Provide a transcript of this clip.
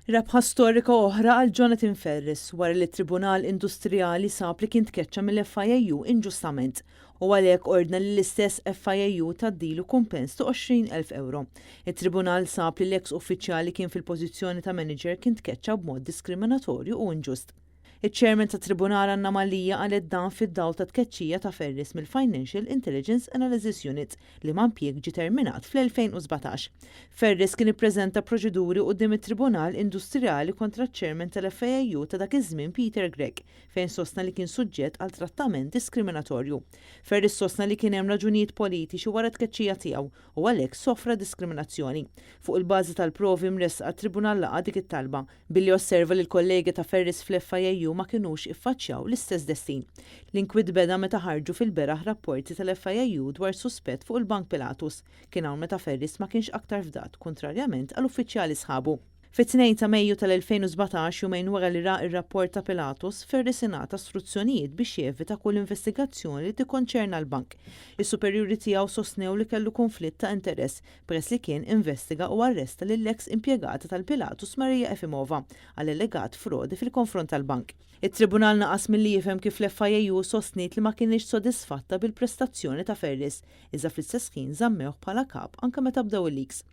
Rebħa storika oħra għal Jonathan Ferris wara li t-Tribunal Industrijali sab li kien tkeċċa mill-FIAU inġustament u għalhekk ordna li l-istess FIAU tgħaddilu kumpens ta' 20,000 ewro. It-Tribunal sab li l-eks uffiċjali kien fil-pożizzjoni ta' manager kien tkeċċa b'mod diskriminatorju u inġust. Iċ-Chairman tat-Tribunal Anna Mallia qalet dan fid-dawl tat-tkeċċija ta' Ferris mill-Financial Intelligence Analysis Unit, liema impjieg ġie terminat fl-2017. Ferris kien ippreżenta proċeduri quddiem it-Tribunal Industrijali kontra ċ-Chairman tal-FIAU ta' dak iż-żmien Peter Grech, fejn sostna li kien suġġett għal trattament diskriminatorju. Ferris sostna li kien hemm raġunijiet politiċi wara t-tkeċċija tiegħu u għalhekk sofra diskriminazzjoni. Fuq il-bażi tal-provi mressqa t-Tribunal laqa' dik it-talba, billi osserva li l-kollegi ta' Ferris fl-FIAU ma kinux iffaċċjaw l-istess destin. L-inkwiet beda meta ħarġu fil-beraħ rapporti tal-FIAU dwar suspett fuq il-Bank Pilatus. Kien hawn meta Ferris ma kienx aktar fdat, kuntrarjament għal uffiċjali sħabu. Fit-2 ta' Mejju tal-2017, jumejn wara li ra r-rapport ta' Pilatus, Ferris ingħata struzzjonijiet biex jevita kull investigazzjoni li tikkonċerna l-bank. Is-superjuri tiegħu sostnew li kellu kunflitt ta' interess peress li kien investiga u arresta lill-eks impjegata tal-Pilatus Maria Efimova għal allegat frodi fil-konfront tal-bank. It-Tribunal naqas milli jifhem kif l-FIAU sostniet li ma kinitx sodisfatta bil-prestazzjoni ta' Ferris, iżda fl-istess ħin żammewh bħala kap anke meta bdew il-leaks.